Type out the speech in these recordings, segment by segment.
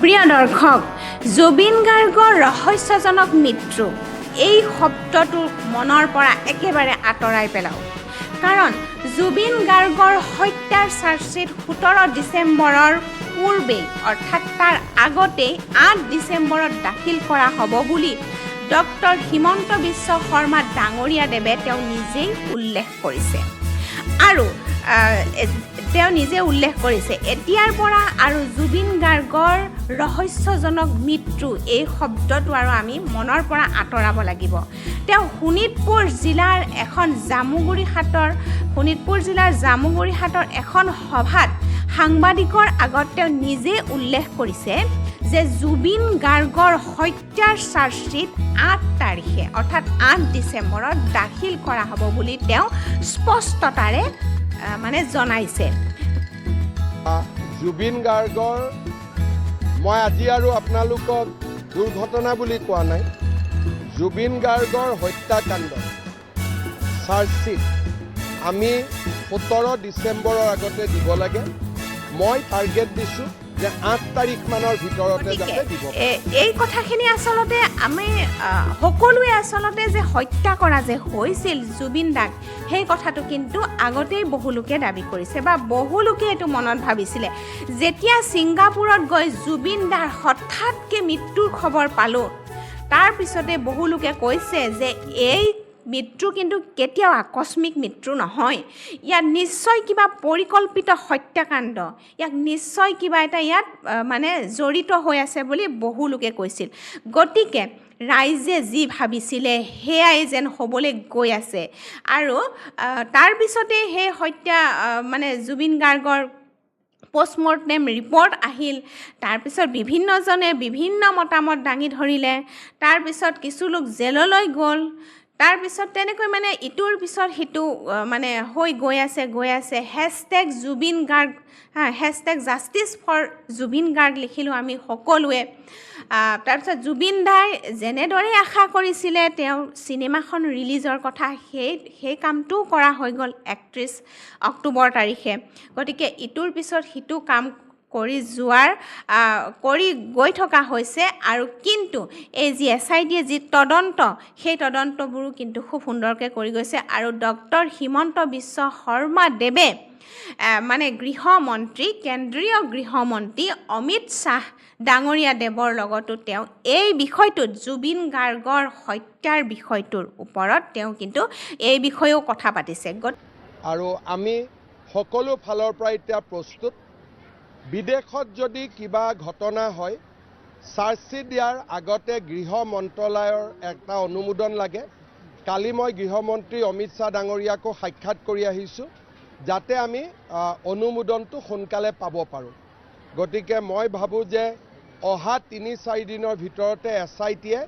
প্ৰিয় দৰ্শক, জুবিন গাৰ্গৰ ৰহস্যজনক মৃত্যু এই শব্দটো মনৰ পৰা একেবাৰে আঁতৰাই পেলাওক। কাৰণ জুবিন গাৰ্গৰ হত্যাৰ চাৰ্জশ্বিট 17 ডিচেম্বৰৰ পূৰ্বেই, অৰ্থাৎ তাৰ আগতেই 8 ডিচেম্বৰত দাখিল কৰা হ'ব বুলি ডক্টৰ হিমন্ত বিশ্ব শৰ্মা ডাঙৰীয়াদেৱে তেওঁ নিজেই উল্লেখ কৰিছে আৰু তেওঁ নিজে উল্লেখ কৰিছে। এতিয়াৰ পৰা আৰু জুবিন গাৰ্গৰ ৰহস্যজনক মৃত্যু এই শব্দটো আৰু আমি মনৰ পৰা আঁতৰাব লাগিব। তেওঁ শোণিতপুৰ জিলাৰ জামুগুৰিহাটৰ এখন সভাত সাংবাদিকৰ আগত তেওঁ নিজে উল্লেখ কৰিছে যে জুবিন গাৰ্গৰ হত্যাৰ চাৰ্জশ্বিট 8 তাৰিখে, অৰ্থাৎ 8 ডিচেম্বৰত দাখিল কৰা হ'ব বুলি তেওঁ স্পষ্টতাৰে মানে জনাইছে। জুবিন গাৰ্গৰ মই আজি আৰু আপোনালোকক দুৰ্ঘটনা বুলি কোৱা নাই। জুবিন গাৰ্গৰ হত্যাকাণ্ড চাৰ্জশ্বিট আমি 17 ডিচেম্বৰৰ আগতে দিব লাগে। মই টাৰ্গেট দিছোঁ যে 8 তাৰিখমানৰ ভিতৰতে গতিকে যাতে দিব পাৰে। এই কথাখিনি আচলতে আমি সকলোৱে আচলতে যে হত্যা কৰা যে হৈছিল জুবিন দাক, সেই কথাটো কিন্তু আগতেই বহুলোকে দাবী কৰিছে বা বহুলোকে এইটো মনত ভাবিছিলে। যেতিয়া ছিংগাপুৰত গৈ জুবিন দাৰ হঠাৎকৈ মৃত্যুৰ খবৰ পালোঁ, তাৰপিছতে বহুলোকে কৈছে যে এই মৃত্যু কিন্তু কেতিয়াও আকস্মিক মৃত্যু নহয়, ইয়াত নিশ্চয় কিবা পৰিকল্পিত হত্যাকাণ্ড, ইয়াক নিশ্চয় কিবা এটা ইয়াত মানে জড়িত হৈ আছে বুলি বহুলোকে কৈছিল। গতিকে ৰাইজে যি ভাবিছিলে সেয়াই যেন হ'বলৈ গৈ আছে। আৰু তাৰপিছতে সেই হত্যা মানে জুবিন গাৰ্গৰ পষ্টমৰ্টেম ৰিপৰ্ট আহিল। তাৰপিছত বিভিন্নজনে বিভিন্ন মতামত দাঙি ধৰিলে। তাৰপিছত কিছু লোক জেললৈ গ'ল। তাৰপিছত তেনেকৈ মানে ইটোৰ পিছত সিটো মানে হৈ গৈ আছে, গৈ আছে। #জুবিন গাৰ্গ হা, #JusticeForZubeen Garg লিখিলোঁ আমি সকলোৱে। তাৰপিছত জুবিন দাই যেনেদৰে আশা কৰিছিলে তেওঁ চিনেমাখন ৰিলিজৰ কথা, সেই কামটোও কৰা হৈ গ'ল 31 অক্টোবৰ তাৰিখে। গতিকে ইটোৰ পিছত সিটো কাম কৰি গৈ থকা হৈছে। আৰু কিন্তু এই যি এছআইটিয়ে যি তদন্ত, সেই তদন্তবোৰো কিন্তু খুব সুন্দৰকৈ কৰি গৈছে। আৰু ডক্টৰ হিমন্ত বিশ্ব শৰ্মা দেৱে মানে গৃহমন্ত্ৰী, কেন্দ্ৰীয় গৃহমন্ত্ৰী অমিত শ্বাহ ডাঙৰীয়া দেৱৰ লগতো তেওঁ এই বিষয়টোত, জুবিন গাৰ্গৰ হত্যাৰ বিষয়টোৰ ওপৰত তেওঁ কিন্তু এই বিষয়েও কথা পাতিছে। আৰু আমি সকলো ফালৰ পৰা এতিয়া প্ৰস্তুত। বিদেশত যদি কিবা ঘটনা হয়, চাৰ্জশ্বিট দিয়াৰ আগতে গৃহ মন্ত্ৰালয়ৰ এটা অনুমোদন লাগে। কালি মই গৃহমন্ত্ৰী অমিত শ্বাহ ডাঙৰীয়াকো সাক্ষাৎ কৰি আহিছোঁ, যাতে আমি অনুমোদনটো সোনকালে পাব পাৰোঁ। গতিকে মই ভাবোঁ যে অহা 3-4 দিনৰ ভিতৰতে এছআইটিয়ে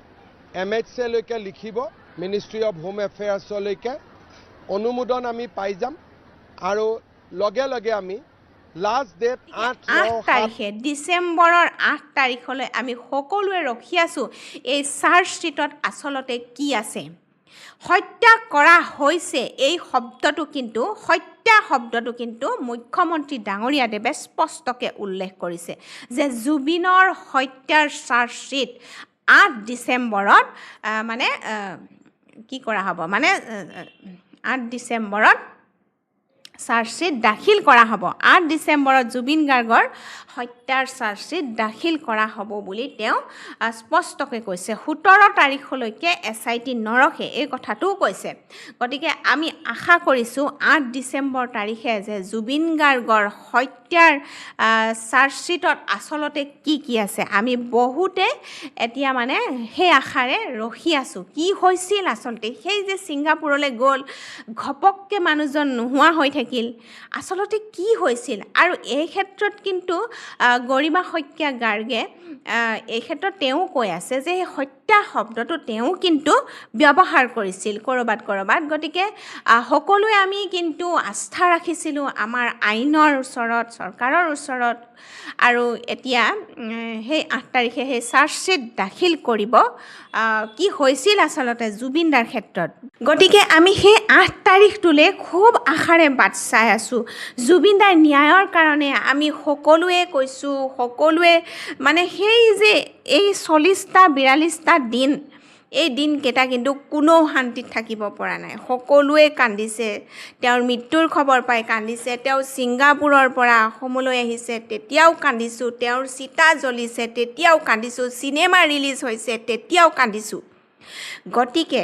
এমএইচএলৈকে লিখিব, মিনিষ্ট্ৰী অফ হোম এফেয়াৰ্ছলৈকে। অনুমোদন আমি পাই যাম আৰু লগে লগে আমি লাষ্ট ডেট 8, 8 9, 7 তাৰিখে, ডিচেম্বৰৰ 8 তাৰিখলৈ আমি সকলোৱে ৰখি আছোঁ, এই চাৰ্জশ্বিটত আচলতে কি আছে। হত্যা কৰা হৈছে এই শব্দটো কিন্তু, হত্যা শব্দটো কিন্তু মুখ্যমন্ত্ৰী ডাঙৰীয়াদেৱে স্পষ্টকৈ উল্লেখ কৰিছে যে জুবিনৰ হত্যাৰ চাৰ্জশ্বিট 8 ডিচেম্বৰত মানে কি কৰা হ'ব, মানে 8 ডিচেম্বৰত চাৰ্জশ্বিট দাখিল কৰা হ'ব। 8 ডিচেম্বৰত জুবিন গাৰ্গৰ হত্যাৰ চাৰ্জশ্বিট দাখিল কৰা হ'ব বুলি তেওঁ স্পষ্টকৈ কৈছে। 17 তাৰিখলৈকে এছআইটি নৰখে, এই কথাটোও কৈছে। গতিকে আমি আশা কৰিছোঁ 8 ডিচেম্বৰ তাৰিখে যে জুবিন গাৰ্গৰ হত্যাৰ চাৰ্জশ্বিটত আচলতে কি কি আছে, আমি বহুতে এতিয়া মানে সেই আশাৰে ৰখি আছোঁ। কি হৈছিল আচলতে, সেই যে ছিংগাপুৰলৈ গ'ল, ঘপককৈ মানুহজন নোহোৱা হৈ থাকিল, আচলতে কি হৈছিল? আৰু এই ক্ষেত্ৰত কিন্তু গৰিমা শইকীয়া গাৰ্গে এই ক্ষেত্ৰত তেওঁ কৈ আছে যে সেই হত্যা হত্যা শব্দটো তেওঁ কিন্তু ব্যৱহাৰ কৰিছিল ক'ৰবাত ক'ৰবাত। গতিকে সকলোৱে আমি কিন্তু আস্থা ৰাখিছিলোঁ আমাৰ আইনৰ ওচৰত, চৰকাৰৰ ওচৰত। আৰু এতিয়া সেই 8 তাৰিখে সেই চাৰ্জশ্বিট দাখিল কৰিব, কি হৈছিল আচলতে জুবিন দাৰ ক্ষেত্ৰত। গতিকে আমি সেই 8 তাৰিখটোলৈ খুব আশাৰে বাট চাই আছোঁ। জুবিন দাৰ ন্যায়ৰ কাৰণে আমি সকলোৱে কৈছোঁ, সকলোৱে মানে সেই যে এই 40টা 42টা দিন, এই দিনকেইটা কিন্তু কোনেও শান্তিত থাকিব পৰা নাই। সকলোৱে কান্দিছে, তেওঁৰ মৃত্যুৰ খবৰ পাই কান্দিছে, তেওঁ ছিংগাপুৰৰ পৰা অসমলৈ আহিছে তেতিয়াও কান্দিছোঁ, তেওঁৰ চিতা জ্বলিছে তেতিয়াও কান্দিছোঁ, চিনেমা ৰিলিজ হৈছে তেতিয়াও কান্দিছোঁ। গতিকে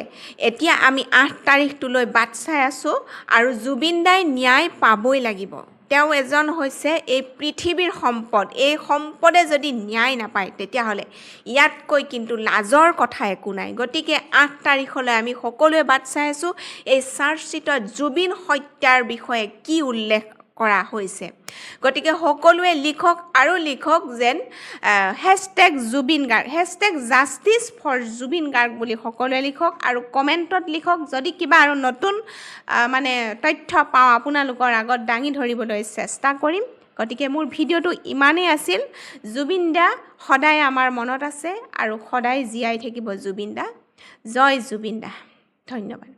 এতিয়া আমি 8 তাৰিখটোলৈ বাট চাই আছোঁ আৰু জুবিন দাই ন্যায় পাবই লাগিব। তেওঁ এজন হৈছে এই পৃথিৱীৰ সম্পদ, এই সম্পদে যদি ন্যায় নাপায় তেতিয়াহ'লে ইয়াতকৈ কিন্তু লাজৰ কথা একো নাই। গতিকে 8 তাৰিখলৈ আমি সকলোৱে বাট চাই আছোঁ, এই চাৰ্জশ্বিটত জুবিন হত্যাৰ বিষয়ে কি উল্লেখ কৰা হৈছে। গতিকে সকলোৱে লিখক আৰু লিখক যেন hashtag Zubeen Garg, hashtag justice for Zubeen Garg বুলি সকলোৱে লিখক আৰু কমেণ্টত লিখক। যদি কিবা আৰু নতুন মানে তথ্য পাওঁ আপোনালোকৰ আগত দাঙি ধৰিবলৈ চেষ্টা কৰিম। গতিকে মোৰ ভিডিঅ'টো ইমানেই আছিল। জুবিন দা সদায় আমাৰ মনত আছে আৰু সদায় জীয়াই থাকিব জুবিন দা। জয় জুবিন দা। ধন্যবাদ।